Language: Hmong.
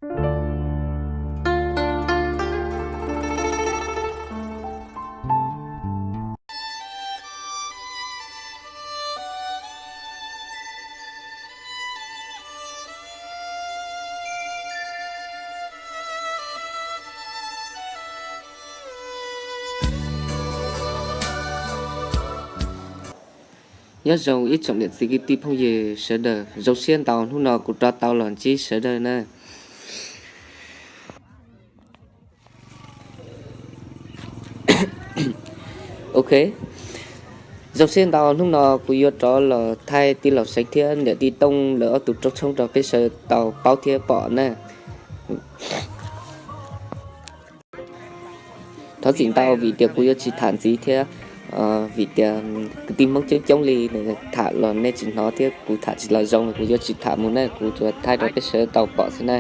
Nyob zoo ib tsoom niam txiv kwv tij phooj ywg sawv daws, zoo siab ntau hnub no kuv rov tau los ntsib sawv daws na. Ok, zoo siab ntau hnub no kuv yuav rov los thaij tij laug Seev thiab niam tij Tooj lawv ob tug rooj tshoob rau peb sawv daws tau paub thiab pom na. Thov txim ntau vim tias kuv yuav tsis tham ntxiv thiab, vim tias kwv tij Hmoob coob coob li, tham los nej tsis hnov thiab kuv tham tsis los zoo, kuv yuav tsis tham mus na, kuv tsuas thaij rau peb sawv daws tau pom xwb na.